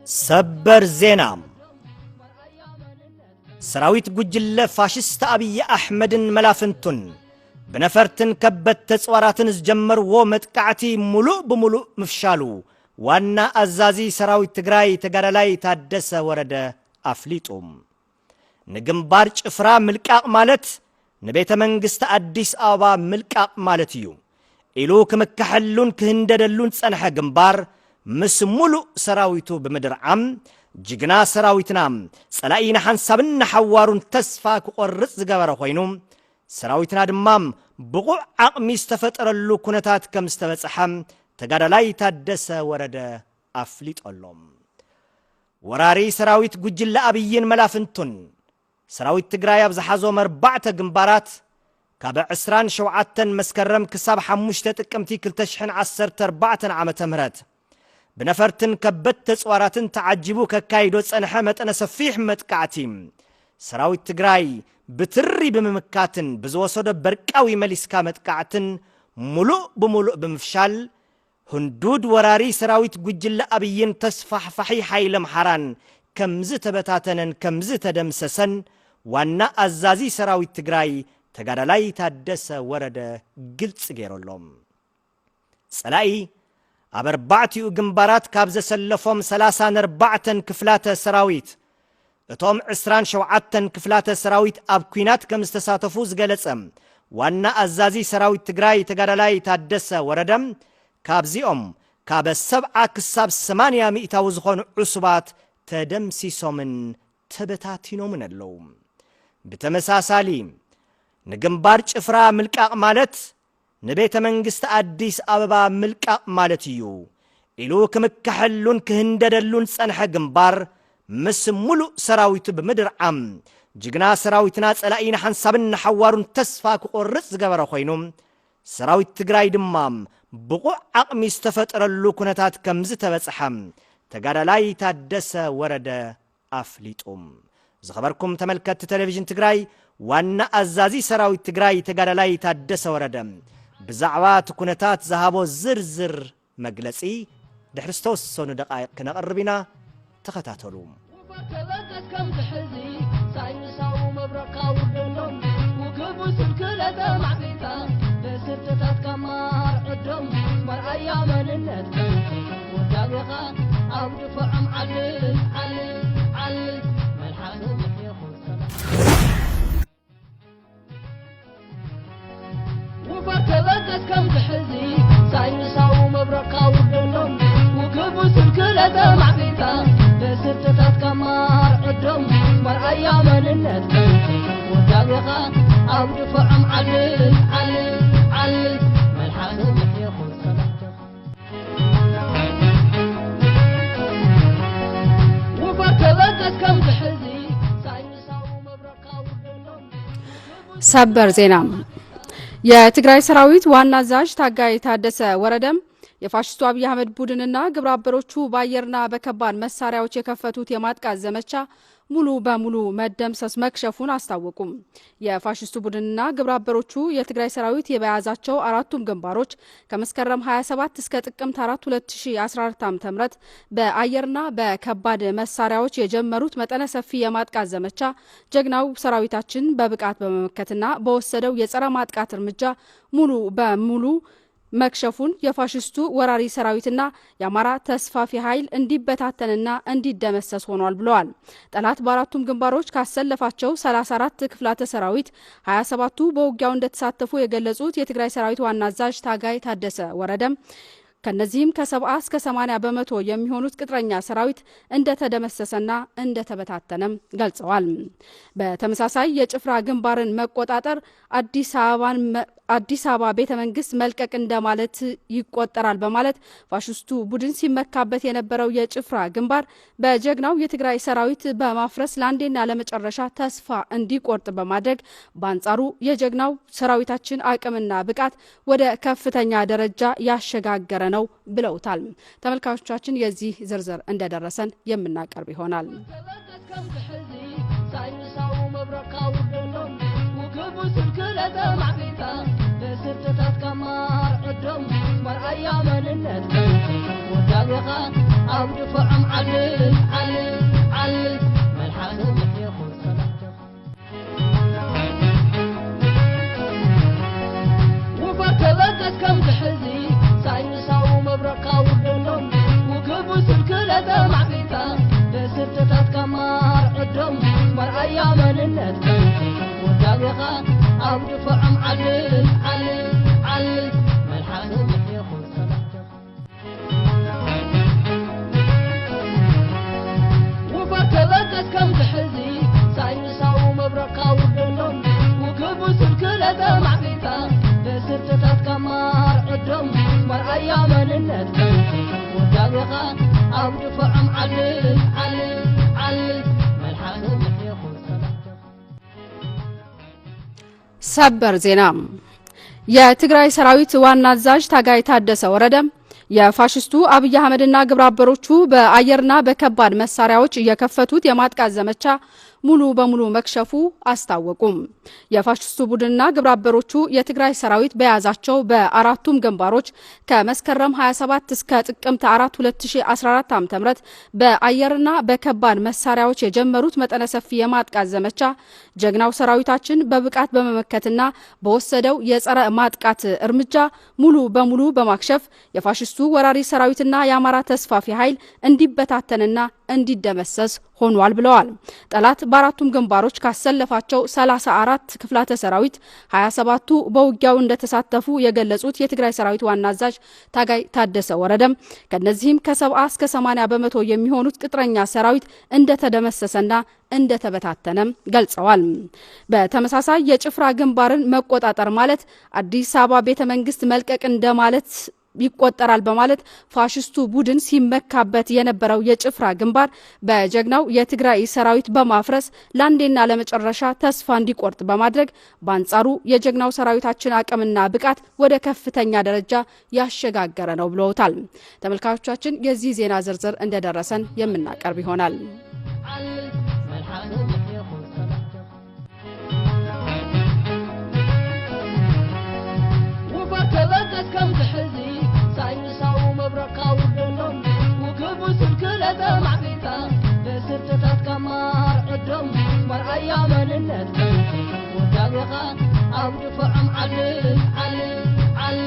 ሰበር ዜና ሰራዊት ጉጅለ ፋሽስት ኣብይ ኣሕመድን መላፍንቱን ብነፈርትን ከበድቲ ተፅዋራትን ዝጀመርዎ መጥቃዕቲ ሙሉእ ብምሉእ ምፍሻሉ ዋና ኣዛዚ ሰራዊት ትግራይ ተጋዳላይ ታደሰ ወረደ ኣፍሊጡ። ንግንባር ጭፍራ ምልቃቕ ማለት ንቤተ መንግስቲ ኣዲስ ኣበባ ምልቃቕ ማለት እዩ ኢሉ ክምካሐሉን ክህንደደሉን ዝጸንሐ ግንባር ምስ ሙሉእ ሰራዊቱ ብምድርዓም ጅግና ሰራዊትና ጸላኢ ንሓንሳብን ንሓዋሩን ተስፋ ክቆርጽ ዝገበረ ኮይኑ፣ ሰራዊትና ድማ ብቑዕ ዓቕሚ ዝተፈጠረሉ ኩነታት ከም ዝተበፅሐ ተጋዳላይ ታደሰ ወረደ ኣፍሊጦሎም። ወራሪ ሰራዊት ጉጅለ ኣብይን መላፍንቱን ሰራዊት ትግራይ ኣብ ዝሓዞም ኣርባዕተ ግንባራት ካብ 27 መስከረም ክሳብ 5 ጥቅምቲ 2014 ዓ.ም ብነፈርትን ከበድቲ ተፅዋራትን ተዓጂቡ ከካይዶ ዝፀንሐ መጠነ ሰፊሕ መጥቃዕቲ ሰራዊት ትግራይ ብትሪ ብምምካትን ብዝወሰዶ በርቃዊ መሊስካ መጥቃዕትን ሙሉእ ብምሉእ ብምፍሻል ህንዱድ ወራሪ ሰራዊት ጉጅለ ኣብይን ተስፋሕፋሒ ሓይሊ ኣምሓራን ከምዝተበታተነን ከምዝተደምሰሰን ዋና ኣዛዚ ሰራዊት ትግራይ ተጋዳላይ ታደሰ ወረደ ግልፂ ገይረሎም። ጸላኢ ኣብ ኣርባዕቲኡ ግንባራት ካብ ዘሰለፎም 34 ክፍላተ ሰራዊት እቶም 27 ክፍላተ ሰራዊት ኣብ ኩናት ከም ዝተሳተፉ ዝገለጸ ዋና ኣዛዚ ሰራዊት ትግራይ ተጋዳላይ ታደሰ ወረደ ካብዚኦም ካብ 70 ክሳብ 80% ዝኾኑ ዕሱባት ተደምሲሶምን ተበታቲኖምን ኣለዉ። ብተመሳሳሊ ንግንባር ጭፍራ ምልቃቕ ማለት ንቤተ መንግስቲ ኣዲስ ኣበባ ምልቃቕ ማለት እዩ ኢሉ ክምካሐሉን ክህንደደሉን ዝጸንሐ ግንባር ምስ ሙሉእ ሰራዊቱ ብምድርዓም ጅግና ሰራዊትና ጸላኢ ንሓንሳብን ንሓዋሩን ተስፋ ክቆርጽ ዝገበረ ኮይኑ፣ ሰራዊት ትግራይ ድማ ብቑዕ ዓቕሚ ዝተፈጠረሉ ኩነታት ከም ዝተበጽሐ ተጋዳላይ ታደሰ ወረደ ኣፍሊጡ። ዝኸበርኩም ተመልከትቲ ቴሌቪዥን ትግራይ፣ ዋና ኣዛዚ ሰራዊት ትግራይ ተጋዳላይ ታደሰ ወረደ ብዛዕባ እቲ ኩነታት ዝሃቦ ዝርዝር መግለጺ ድሕሪ ዝተወሰኑ ደቃይቕ ክነቕርብ ኢና። ተኸታተሉ። ተበገስ ከም ዝሕዚ ሳይንሳዊ መብረቕካ ውርደሎም ውግቡ ስንክለተ ማዕቢልካ ብስልትታትካ ማርዕዶም መርኣያ መንነት ወዳቤኻ ኣብ ድፍዖም ዓልል ዓልል ዓልል መልሓስ ምሕየኹን ሰላም ውፈር ተበገስ ከም ዝሕዚ ሳይንሳዊ መብረቕካ ውርደሎም ውግቡ ስንክለተ ማዕቢልካ ብስልትታትካ ማርዕዶም መርኣያ መንነት ወዳቤኻ ኣብ ድፍዖም ዓልል ዓልል ዓልል መልሓስ ምሕየኹን ሰላምትኻ ውፈር ተበገስ ከም ዝሕዚ ሳይንሳዊ መብረቕካ ውርደሎም። ሰበር ዜና፣ የትግራይ ሰራዊት ዋና አዛዥ ታጋይ ታደሰ ወረደም የፋሽስቱ አብይ አህመድ ቡድንና ግብረ አበሮቹ በአየርና በከባድ መሳሪያዎች የከፈቱት የማጥቃት ዘመቻ ሙሉ በሙሉ መደምሰስ መክሸፉን አስታወቁም። የፋሽስቱ ቡድንና ግብረ አበሮቹ የትግራይ ሰራዊት የበያዛቸው አራቱም ግንባሮች ከመስከረም 27 እስከ ጥቅምት 4 2014 ዓ.ም በአየርና በከባድ መሳሪያዎች የጀመሩት መጠነ ሰፊ የማጥቃት ዘመቻ ጀግናው ሰራዊታችን በብቃት በመመከትና በወሰደው የጸረ ማጥቃት እርምጃ ሙሉ በሙሉ መክሸፉን የፋሽስቱ ወራሪ ሰራዊትና የአማራ ተስፋፊ ኃይል እንዲበታተንና እንዲደመሰስ ሆኗል ብለዋል። ጠላት በአራቱም ግንባሮች ካሰለፋቸው 34 ክፍላተ ሰራዊት 27ቱ በውጊያው እንደተሳተፉ የገለጹት የትግራይ ሰራዊት ዋና አዛዥ ታጋይ ታደሰ ወረደም ከነዚህም ከ70 እስከ 80 በመቶ የሚሆኑት ቅጥረኛ ሰራዊት እንደተደመሰሰና እንደተበታተነም ገልጸዋል። በተመሳሳይ የጭፍራ ግንባርን መቆጣጠር አዲስ አበባ ቤተ መንግስት መልቀቅ እንደማለት ይቆጠራል በማለት ፋሽስቱ ቡድን ሲመካበት የነበረው የጭፍራ ግንባር በጀግናው የትግራይ ሰራዊት በማፍረስ ለአንዴና ለመጨረሻ ተስፋ እንዲቆርጥ በማድረግ በአንጻሩ የጀግናው ሰራዊታችን አቅምና ብቃት ወደ ከፍተኛ ደረጃ ያሸጋገረ ነው ብለውታል። ተመልካቾቻችን የዚህ ዝርዝር እንደደረሰን የምናቀርብ ይሆናል። ተበገስ ከም ዝሕዚ ሳይንሳዊ መብረቕካ ውርደሎም ውግቡ ስንክለተ ማዕቢልካ ብስልትታትካ ማርዕዶም መርኣያ መንነት ወዳቤኻ ኣብ ድፍዖም ዓልል ዓልል ዓልል መልሓስ ይኹን ሰላምትኻ ውፈር ተበገስ ከም ዝሕዚ ሳይንሳዊ መብረቕካ ውደሎም ውክቡ ስልክለተ ማዕቢልካ ብስልትታትካ ማርዕዶም መርኣያ መንነት ከምቲ ውዳቤኻ ኣብ ድፍዖም ዓልል ዓልል ዓልል መልሓስ ይኹን ሰላምትኻ ውፈር ተበገስ ከም ዝሕዚ ሳይንሳዊ መብረቕካ ውደሎም ውክቡ ስልክለተ ማዕቢልካ ብስልትታትካ ማርዕዶም መርኣያ መንነት ከምቲ ውዳቤኻ ኣብ ድፍዖም ዓልል ዓልል ዓልል መልሓስ ይኹን ሰላምትኻ። ሰበር ዜና። የትግራይ ሰራዊት ዋና አዛዥ ታጋይ ታደሰ ወረደ የፋሽስቱ አብይ አህመድና ግብረ አበሮቹ በአየርና በከባድ መሳሪያዎች የከፈቱት የማጥቃት ዘመቻ ሙሉ በሙሉ መክሸፉ አስታወቁም። የፋሽስቱ ቡድንና ግብረ አበሮቹ የትግራይ ሰራዊት በያዛቸው በአራቱም ግንባሮች ከመስከረም 27 እስከ ጥቅምት 4 2014 ዓ.ም በአየርና በከባድ መሳሪያዎች የጀመሩት መጠነ ሰፊ የማጥቃት ዘመቻ ጀግናው ሰራዊታችን በብቃት በመመከትና በወሰደው የጸረ ማጥቃት እርምጃ ሙሉ በሙሉ በማክሸፍ የፋሽስቱ ወራሪ ሰራዊትና የአማራ ተስፋፊ ኃይል እንዲበታተንና እንዲደመሰስ ሆኗል ብለዋል። ጠላት በአራቱም ግንባሮች ካሰለፋቸው 34 ክፍላተ ሰራዊት 27ቱ በውጊያው እንደተሳተፉ የገለጹት የትግራይ ሰራዊት ዋና አዛዥ ታጋይ ታደሰ ወረደም ከነዚህም ከ70 እስከ 80% የሚሆኑት ቅጥረኛ ሰራዊት እንደተደመሰሰና እንደተበታተነም ገልጸዋል። በተመሳሳይ የጭፍራ ግንባርን መቆጣጠር ማለት አዲስ አበባ ቤተ መንግስት መልቀቅ እንደማለት ይቆጠራል በማለት ፋሽስቱ ቡድን ሲመካበት የነበረው የጭፍራ ግንባር በጀግናው የትግራይ ሰራዊት በማፍረስ ለአንዴና ለመጨረሻ ተስፋ እንዲቆርጥ በማድረግ በአንጻሩ የጀግናው ሰራዊታችን አቅምና ብቃት ወደ ከፍተኛ ደረጃ ያሸጋገረ ነው ብለውታል። ተመልካቾቻችን የዚህ ዜና ዝርዝር እንደደረሰን የምናቀርብ ይሆናል። ዓልል መልሓስ ይኹን ሰላምትኻ ውፈር ተበገስ ከም ዝሕዚ ሳይንሳዊ መብረቕካ ውደሎም ውክቡ ስልክለተ ማዕቢልካ ብስልትታትካ ማርዕዶም መርኣያ መንነት ከምቲ ውዳቤኻ ኣብ ድፍዖም ዓልል ዓልል ዓልል።